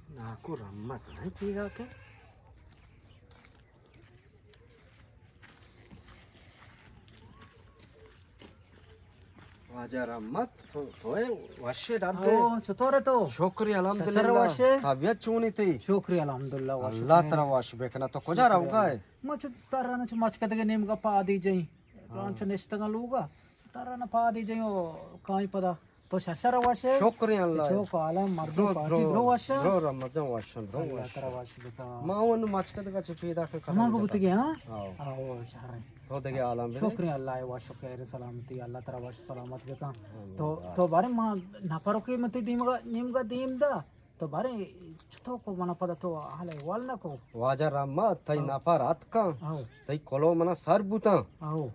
ناکو رحمت نہ پیدا کہ۔ واجہ رحمت، تو، تو اے وشے ڈر دے۔ او، چطور ئے تو؟ شکر الحمدللہ۔ شر وشے؟ طبیعت چونی تئی؟ شکر الحمدللہ، وش اللہ ترا وش بکنا۔ تو کجا روگا ئے؟ ما چو ترا نہ چو مچکدگے نیمگا پادی جئیں۔ ہاں۔ چو نشتگاں لوگا۔ ترا نہ پادی جئیں او کائیں پدا۔ تو شر شر وشے؟ شکر اللہ۔ چوک عالم مردم درو، پارٹی درو، درو وشا؟ درو رمضان وشن، درو اللہ وشن۔ ترا وش بکا۔ ما اون مچکدگا چو پیدا کہ ہما کو بوتگے، ہاں؟ آو۔ آو، شر۔ تو دگہ عالم بے۔ شکر اللہ، وش و خیر سلامتی، اللہ ترا وش سلامت بکا۔ آمین۔ تو، تو بارے ما نفر کے متے دیمگا، نیمگا دیم دا۔ تو بارے چتو کو منا پدا تو حال احوال نہ کو۔ واجہ رحمت، تئی ہاں۔ نفر اتکاں۔ آو۔ تئی کلو منا سر بوتاں۔ آو۔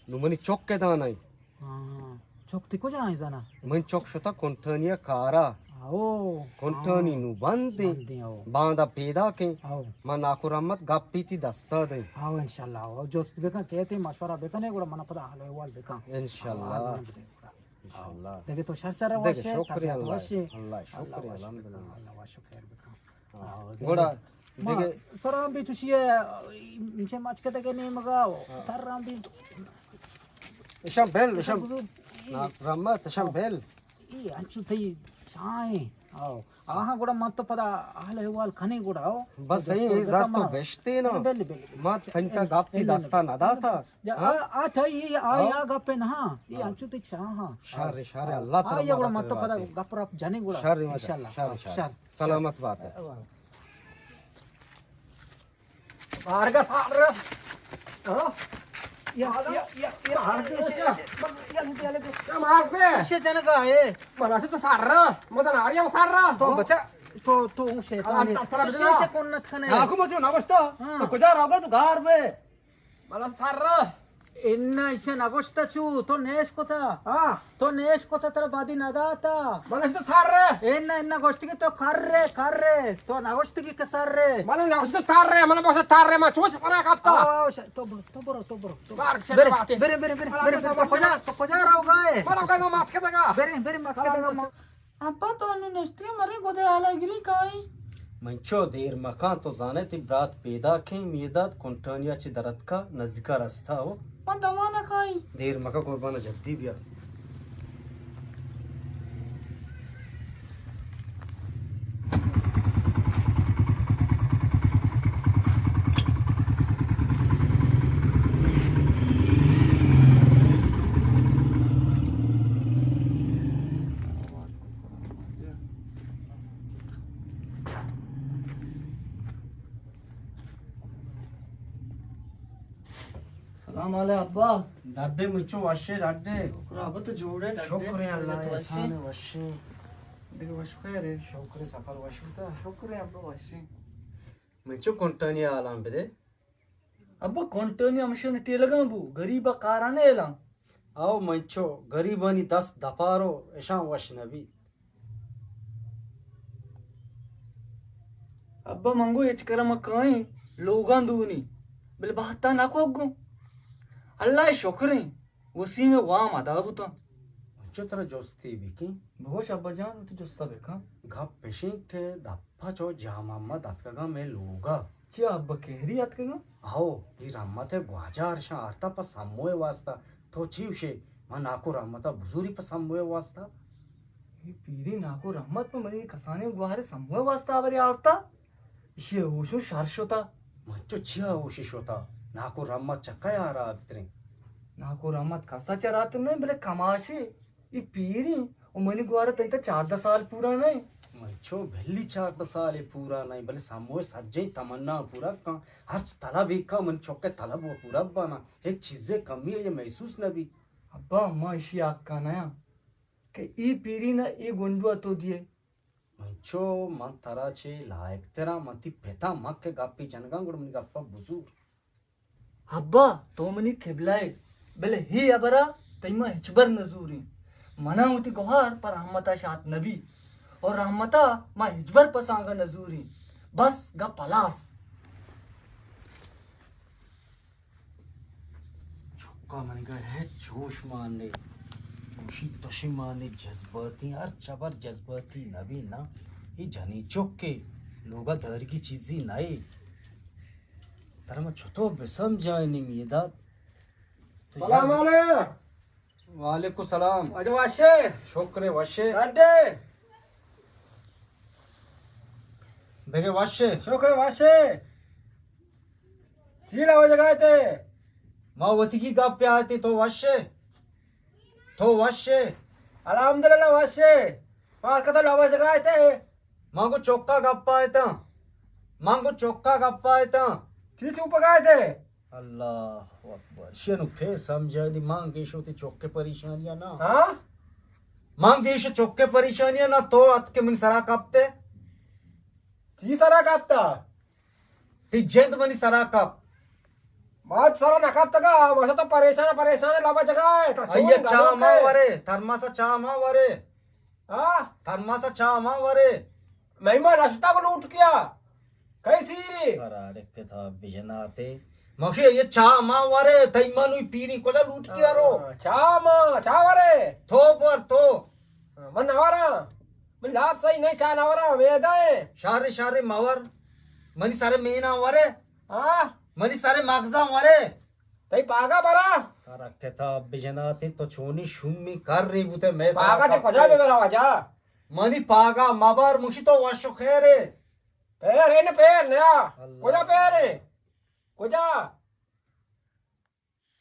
نو منی چک ء دانائی۔ ہاں، چک تئی کجا ایں زانا؟ من چک شتا کنٹانی ء کارا۔ او، کنٹانی ہاں۔ نو بند ایں۔ بند ایں، او۔ باندا پیداک ایں۔ او۔ ما ناکو رحمت گپی تئی دستا دیں۔ او، انشاءاللہ۔ او، جست بکن، کیت مشورہ بکنے، گڑا منا پدا حال احوال بکن۔ انشاءاللہ۔ ہاں، حال من بدے گڑا۔ انشاءاللہ۔ دگہ تو شر شر دگہ وشے، شکر طبیعت اللہ۔ وشے۔ اللہ شکر اللہ وش الحمدللہ۔ بکن، اللہ وش و خیر بکن۔ ہاں۔ آ، گڑا دگہ، دگہ۔ سلام بی چوشی ء، انچے مچکدگ ء نیمگ ء، ہاں۔ تران بی۔ اشاں بل، اشاں بزرگ، ای، نا، رحمت، اشاں ہاں۔ بل۔ ای، انچو تئی چاہیں۔ آو۔ آہاں گڑا من تو پدا حال احوال کنے گڑا، آو۔ بس تو صحیح، دستور زر دتا تو منا۔ بشتے نا۔ بل، بل، بل۔ ما تنتا گپ تی بل، بل، دستا بل۔ نہ داتا۔ جا، ہاں۔ آ، آ تھئی، آ، ہاں۔ آ گپے نہ، ہاں۔ یہ ہاں۔ انچو تے چاہاں۔ شر، شر، ہاں۔ اللہ آ، تعالی یہ گڑا مدد مت پدا کرے۔ گپ رپ جنے گڑا۔ شر، شر، انشاءاللہ۔ شر، ہاں، شر۔ شر۔ سلامت بات ہے۔ ہاں۔ آرگا سار۔ ہاں؟ یا، یا، یا، یا، آرگا سار۔ بس، یا، لے دے، لے دے۔ کیا مار پہ؟ اسے جنگا ہے۔ منا سے تو سار رہا۔ مدن آریا سار رہا۔ تو بچا، تو، تو شیطان ہے۔ تو شیطان تو بچا۔ اسے کون نت کھنے۔ ناکو مچو نہ بچتا۔ ہاں۔ تو کجا رہا تو گار پہ۔ بلا سر۔ انا ایشی نگوشتہ چو، تو نیش کتا۔ ہاں۔ تو نیش کتا، ترا بادی نداتا۔ بلا تو سر۔ انا، انا گوشتی کہ تو کر رے، کر رے۔ تو نگوشتی کہ سر رے۔ بلا نگوشتی تو تر رے، بلا بس تر رے، ما چوش پنا کپتا۔ آو، آو، ش-، تو برو، تو برو، تو برو، تو برو۔ مار سے برے، باتیں۔ برے، برے، برے، بلا برے، تو برے، تو برو۔ کجا، تو کجا روگا ئے؟ بلا کجا مات کے دگا۔ برے، برے، مات کے دگا، ما-، ابا تو انو نشتگے مرے گودے حالا گری کائیں۔ من چو دیر مکان، تو زانے تی برات پیداکیں، میداد کنٹانیا چی درتکا نزدیکا رستا ہو۔ من دمانا کائیں۔ دیر مکا قربانا جلدی بیا۔ سلام علیکم ابا۔ ڈڈے مچو وشے ڈڈے۔ شکر ابا تو جوڑے ڈڈے۔ شکر اللہ تو وشے۔ احسان وشے۔ دیگه وش خیره۔ شکر سفر وش بوتا۔ شکر ابا وشے۔ مچو کنٹانی حالان بدے۔ ابا کنٹانی ہمشن ٹیلگاں بو، غریب کارانے اعلان۔ او منچو غریبانی دست دپارو اشان وش نبی۔ ابا منگو ہچ کرم کائیں لوگاں دونی، بل بہتا نہ کو گوں۔ اللہ شکریں وسیم وام ادا بوتاں۔ منچو ترا جستی بکیں۔ بگوش ابا جان، تو جستا بکن۔ گپ پشیں کہ دپا چو جام محمد اتکگاں مے لوگا۔ چیا ابا کہری اتکگاں؟ ہو، ای رحمت گواجار شان آرتا پہ سموئے واسطہ۔ تو چی وشے؟ من ناکو رحمتا بزوری پہ سموئے واسطہ۔ ای پیری ناکو رحمت پہ منی کسانیں گوہر سموئے واسطہ آوری آرتا؟ ایشی ہوشو شر شتا۔ من چو چیا ہوشی شتا؟ ناکو رحمت چکا یارا بتریں۔ ناکو رحمت کسا چراتر نہیں، بلے کماشے۔ ای پیریں و منی گوارا تنی تا چاردہ سال پورا نہ انت۔ من چو بلی چاردہ سال پورا نہ انت، بلے سمو سجیں تمنا پورا کن، ہرچ طلب ایکا من چوکے طلب و پورا بانا، ہچ چیزے کمی یہ محسوس نہ بی۔ ابا ما اشی آکا نیا کہ ای پیری نہ ای گنڈوا تو دیے۔ من چو من ترا چے لائق ترا من تی پتا مک گپی جنگاں گڑ منی گپا بزور۔ ابا، تو منی قبلہ ئے، بلے ہی ہبرا تئی ما ہچبر نہ زوریں۔ منا وتی گوہار پر رحمتا شات نبی اور رحمتا ما ہچبر پسانگا نزوری۔ بس گپ ہلاس۔ چکا منگا ہچ ہوش مان نے، گوشی تشی مان نے، جذباتی، ہر چبر جذباتی نبی نا۔ یہ جنی چکے لوگا دارگی چیزی نئے۔ ترا ما چطور بسمجھائیں میداد؟ سلام علیکم۔ وعلیکم السلام۔ اجا وشے؟ شکر وشے۔ اڈے؟ دگہ وشے؟ شکر وشے۔ چی لوگ جگائے تے؟ ما وتیگی گپ پہ آئے تے، تو وشے؟ تو وشے؟ الحمدللہ وشے۔ پار کتا لوگ جگائے تے؟ ما گو چکا گپ آئے تا۔ ما گو چکا گپ آئے تا۔ چی چوپ گائے تے؟ اللہ اکبر۔ شنو کے سمجھانی، مانگیشو تی چوکے پریشانی نا۔ ہاں؟ مانگیشو چوکے پریشانی نا، تو ات کے منی سرا کپتے۔ چی سرا کپتا؟ تی جند منی سرا کپ۔ ما سرا نہ کپتگا، ما تو پریشان، پریشان لبا جگا ہے۔ آئیے چاہ ما ورے، تھرماسا چاہ ما ورے۔ ہاں؟ تھرماسا چاہ ما ورے۔ مہمان اشتا کو لوٹ کیا؟ کئی سیری؟ قرار کتاب بجناتے۔ مخشی یہ چاہ ما ورے، تئی منوی پیری کجا لوٹ کیا رو؟ ہاں، چاہ ما، چاہ ورے۔ تو پر تو۔ ہاں، من نوارا۔ من لاپ صحیح نہیں، چاہ نوارا، ویدا ہے۔ شارے شارے مور۔ منی سارے مینا ورے۔ ہاں؟ منی سارے مغزاں ورے۔ تئی پاگا برا۔ ترا کتاب بجناتے تو چونی شومی کر رہی بوتے میں سارا پاگا تے کجا بے برا واجہ؟ منی پاگا مبر، مشی تو وش و خیرے۔ پیر ہے نا پیر نیا۔ اللہ۔ کجا پیر ہے؟ کجا؟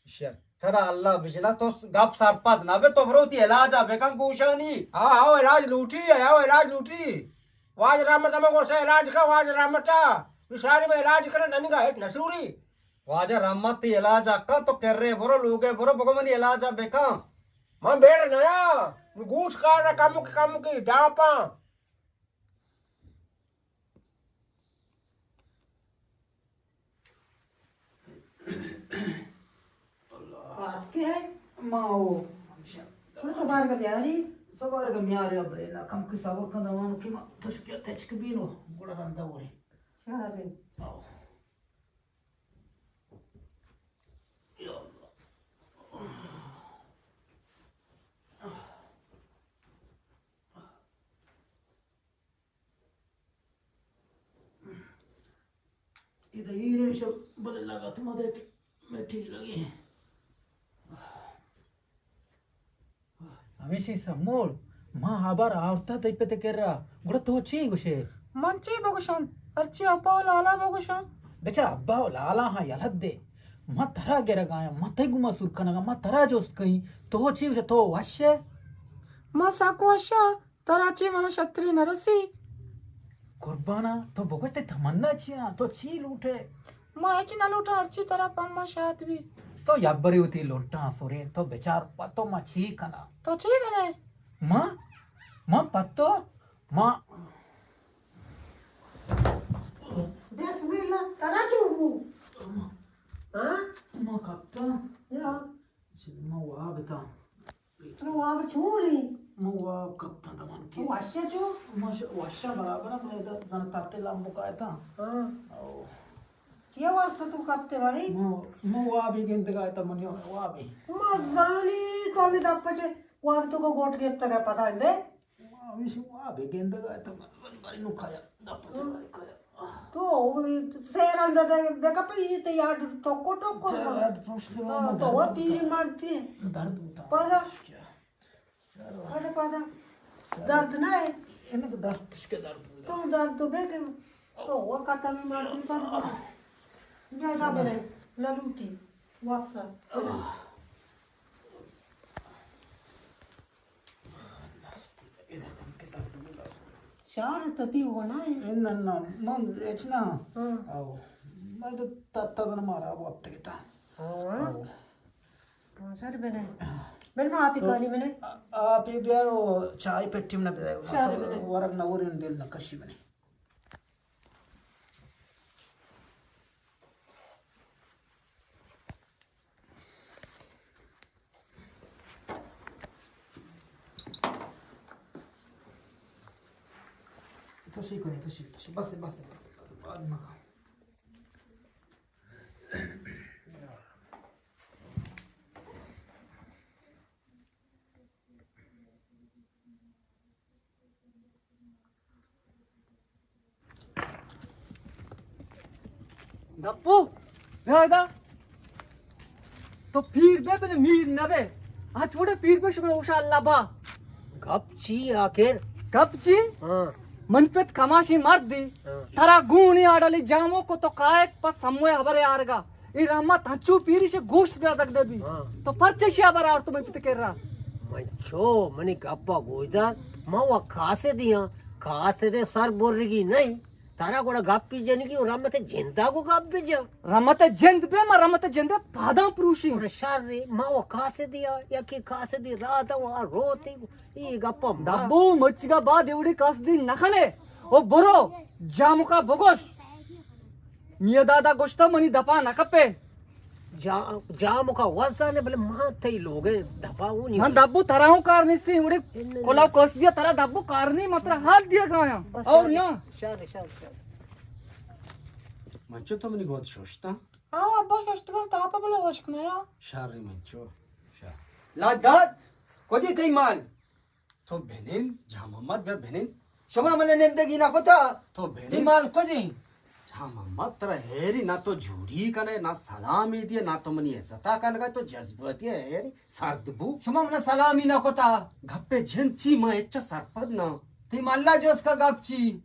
شر۔ ترا اللہ بجنا تو گپ سرپد نہ بے، تو برو تی علاج آ بکن گوشانی۔ ہاں، ہاں، علاج لوٹی ہے، ہاں، علاج لوٹی۔ واج رحمت ہمیں گوشا علاج کا، واج رحمتا۔ اشاری میں علاج کرنا ننگا ہیٹ نشوری۔ واجہ رحمت تی علاج آ کن، تو کرے برو، لوگے برو، بگو منی علاج آ بکن۔ من بیڑ نیا، گوش کارا کمک کمکی ڈاپاں۔ پاتکے؟ ما او۔ گڑا سبارگ بیاری؟ سبارگ میاری ابے، نا کمکی صبر کن، دوانو کہ ما تشکیا تچک بینو، گڑا رندا ورے۔ شاہ جی۔ آؤ۔ یا اللہ۔ ادا اے ریشہ بلے لگت مدے کہ مٹی لگی۔ ہمیشی سمول، ما ہبر آورتا تئی پت کرا، گڑا تو چی گوشے؟ من چی بگوشاں؟ ہرچی ابا و لالا بگوشاں۔ بچا ابا و لالا ہاں یلہ دے۔ ما ترا گرگایاں، ما تئی گوما سور کنگا، ما ترا جست کئیں۔ تو چی گوشے؟ تو وشے؟ ما سک وشاں۔ ترا چی منا شتری نہ رسی؟ قربانا، تو بگوش تئی تمنا چی آں؟ تو چی لوٹے؟ ما ہچ نہ لوٹاں، ہرچی ترا پما شات بی۔ تو یبرے وتی لوٹاں سرین، تو بچار پہ تو ما چی کناں؟ تو چی کنے؟ ما؟ ما پہ تو؟ ما بسم اللہ، ترا چو بو؟ ہاں؟ ما کپتاں۔ یا۔ ما واب اتاں۔ تو واب چونی؟ ما واب کپتاں دمان کی۔ وشا چو؟ ما ش-، وشا برابر، ما ادا زن تاتے لامبو کایتاں۔ ہاں۔ او۔ چیا واسطہ تو کپتے باری؟ ما، ما وابی گندگا اتاں، منی وابی۔ ما زانی تو ہمیں دپ چے واب تو کو گوٹ گیتا گا پتا اندے؟ ما ہمیشہ وابے گندگا اتاں، بری بری نو کایا، دپ چہ بری کایا۔ تو سیر اندر بکپی، تے یاد ٹوکو ٹوکو۔ تے یاد پروشتے ہاں، تو وہ پیری مارتی۔ درد ہوتا۔ پادا۔ پادا، پادا۔ درد نہ ہے۔ انہیں تو دست تشکے درد ہوتا۔ تو درد تو بے کے۔ تو وہ کتا میں مارتی، پادا، پادا۔ بیا دا بنے، للوٹی، واپس آ۔ شار تپی ہونا ہے۔ نہ، نہ، من اچ نہ۔ ہاں۔ او، من تو تتا دن مارا وقت کتا۔ ہاں۔ او۔ ہاں، شار بنے۔ بل ما آپی تو کانی بنے۔ آ-، آپی بیا، او چائے پٹی من بدے۔ شار بنے۔ ورگ نہ ورین دل نہ کشی بنے۔ تشی کنی، تشی، تشی۔ بس، بس، بس، بس، بس، مکن۔ دپو، بیا ادا۔ تو پیر بے بلے میر نہ بے۔ ہچ وڑے پیر بے شمے ہوشا اللہ با۔ گپ چی آخر؟ گپ چی؟ ہاں۔ من پت کماشی مرد دی۔ ہاں۔ ترا گونی آڈلی جامو کو تو کائک پس ہموے ہبرے آرگا۔ اے رحمت ہنچو پیری شے گوشت دیا دگ دے بی۔ ہاں۔ تو پرچے شیا برا اور تو میں پت کر رہا۔ من چو منی گپا گوش دار، ما وا کاسے دیاں، کاسے دے سر برگی نہیں۔ ترا گڑا گپی جنگی و رحمت جندا گو گپ بجا۔ رحمت جند بے، ما رحمت جند پاداں پروشی۔ اور شر ری، ما و کاسے دیا، یکی کاسے دی رات و روتی، ای گپا ما۔ دبو مچگا با دیوڑی کاس دی نخنے۔ او برو، جامکا بگوش۔ میاں دادا گوشتا منی دپا نہ کپے۔ جا-، جامکا وزانے بلے ما تئی لوگے دپا اونی۔ ہاں دبو ترا ہوں کار نیستی، اڑے اناں۔ کلاو کس دیا ترا دبو کار نہیں، ما ترا حال دیا گایا۔ بس اور شر، نا۔ شر، شر، شر۔ منچو تو منی گوت شوشتا؟ ہاں ابا شوشتگا، تاپا بلے وشک نیا۔ شر ری منچو، شر۔ لا داد، کجی تئی مال؟ تو بنند، جان محمد بیا بنند۔ شما من نندگی نہ کتا؟ تو بنند۔ تئی مال کجیں؟ جان محمد ترا ہیری نہ تو جوڑی کنے، نہ سلامی دیے، نہ تو منی عزتا کنگا، تو جذباتی ہیری سرد بو۔ شما من سلامی نہ کتا؟ گپے جند چی، ما اچا سرپد نہ۔ تئی مالا جوز کا گپ چی؟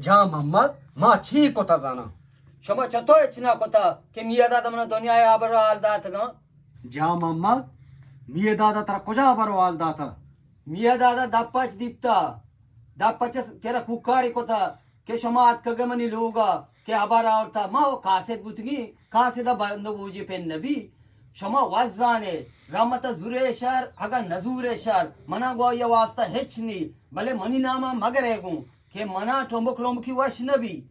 جان محمد، ما چی کتا زاناں؟ شما چتو ہچ نہ کتا کہ میاں دادا منا دنیا ء ہبر و حال داتگاں؟ جان محمد، میاں دادا ترا کجا ہبر و حال داتا؟ میاں دادا دپ پچ دیتا، دپ پچ کرا کوکاری کتا کہ شما اتکگ منی لوگا کہ ہبر آورتا، ما و قاصد بوتگی، قاصد بندو بوجی پن نبی۔ شما وزانے، رحمت زورے شر، اگا نزورے شر، منا گوا یہ واسطہ ہچ نی، بلے منی ناما مگرے گوں۔ کہ منا ٹمبک رمبکی وش نہ بی۔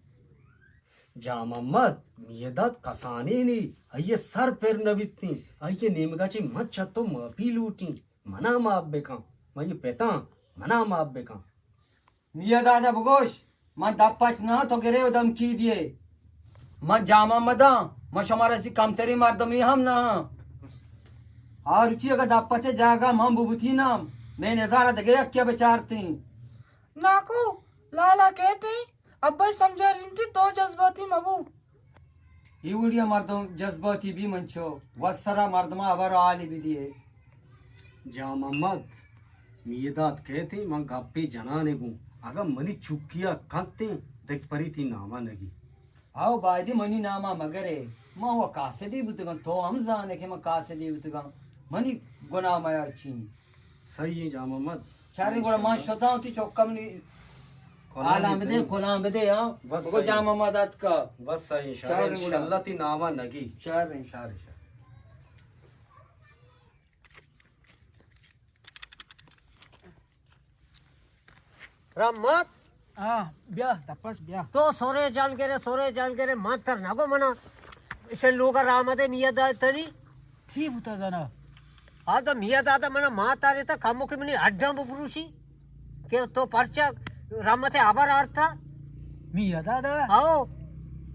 جان محمد، میداد کسانینی، آئی سر پر نہ بیتیں، آئی نیمگا چی من چہ تو معافی لوٹیں، منا معاف بکن، من یہ پتاں، منا معاف بکن۔ میداد بگوش، من دپ پچ نہ تو گرے و دمکی دیے۔ من جان محمداں، من شمارا چی کمتری مردمی ہم نہ ہاں۔ آ روچی اگا دپ پچ جاگا من ببوتی نام، میں نظارہ دگے یکیا بچارتیں۔ ناکو، لالا کہتے، ابا سمجھا رنتی تو جذباتی مبو۔ اے وڑیا مردم جذباتی بی منچو، وسرا مردما ہبر و حالی بدیے۔ جان محمد، میداد کہتے من گپے جنانے گوں، اگا منی چکیا کنتیں، دگ پری تی ناما نگی۔ آو بایدی منی ناما مگرے، من و قاصدی بوتگاں، تو ہم زانے کہ من قاصدی بوتگاں، منی گناہ میار چین۔ صحیح ہے جان محمد۔ چاریں گڑا من شتاں، تی چکم نی کلام آلام بدے، بدے۔ کلام بدے، ہاں۔ بس بگو صحیح۔ جان محمد اتکا۔ بس صحیح، انشاءاللہ۔ چاریں گڑا۔ انشاءاللہ تی ناما نگی۔ چاریں۔ شار، شار۔ رحمت۔ ہاں، بیا، تپس بیا۔ تو سورے جان گرے، سورے جان گرے، من تر نگو منا۔ ایشن لوگا رحمت میاں داد تنی۔ چی بوتا زانا؟ آ تو میاں دادا منا مات آ دیتا، کمو کہ منی اڈاں بپروشی کہ تو پرچا رحمت ہبر آرتا۔ میاں دادا؟ آؤ۔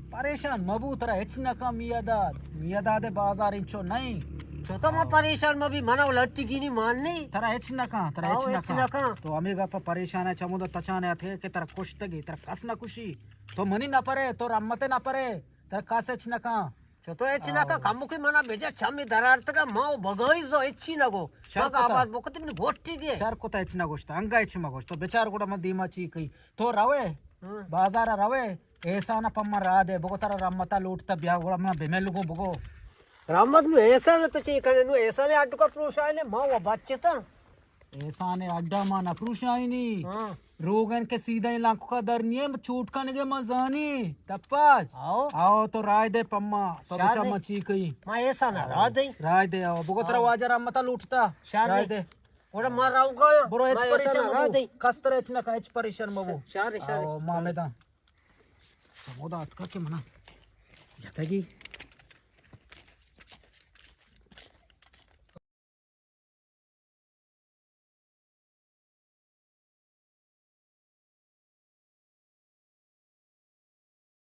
پریشان مبو، ترا ہچ نہ کن میاں داد۔ میاں داد بازار انچو نہیں۔ چو تو ما آؤ۔ پریشان مبی، منا و لٹی گینی مان نہیں۔ ترا ہچ نہ کن، ترا آؤ، ہچ نہ ہچ کن۔ نہ کن۔ تو ہمیں گپا پریشان ہے، چمودا تچانے اتھے کہ ترا کشتگی، ترا کس نہ کشی۔ تو منی نہ پرے، تو رحمت نہ پرے، ترا کس ہچ نہ کن۔ چو تو ہچ نہ کن، کموکی منا بجا چمی درارتگا، ما و بگائی زو ہچی نگو۔ شر مگا کتا۔ آواز بکتی منی گوٹی گے۔ شر کتا ہچ نگوشتا، انگا ہچ مگوشتا۔ بچار گڑا من دیما چی کئی۔ تو روے، ہاں۔ بازارا روے، احسانا پما را دے، بگو ترا رحمتا لوٹتا بیا گڑا منا بمل گو بگو۔ رحمت نو احسان تو چی کنے، نو احسان اڈکا پروشائے نے، ما و بچتا۔ احسان اڈا ما نہ پروشائینی۔ ہاں۔ روگن کہ سیدھا ایں لانکوکا در نیے، چوٹ کنگے ما زانی۔ تپاج۔ آؤ۔ آؤ تو رائے دے پما۔ تو شار بچا دے۔ ما چی کئی۔ ما احسان آؤ۔ رائے دے۔ رائے دے آؤ۔ بگو ترا آؤ۔ واجہ رحمتا لوٹتا۔ شار رائے دے۔ دے۔ گڑا ما راؤں گا۔ برو ہچ ما پریشان احسان مبو۔ رائے دے۔ کستر ہچ نہ کا، ہچ پریشان مبو۔ شار، شار۔ آؤ، ما میدان۔ ہمودا اتکا کہ منا جتگی،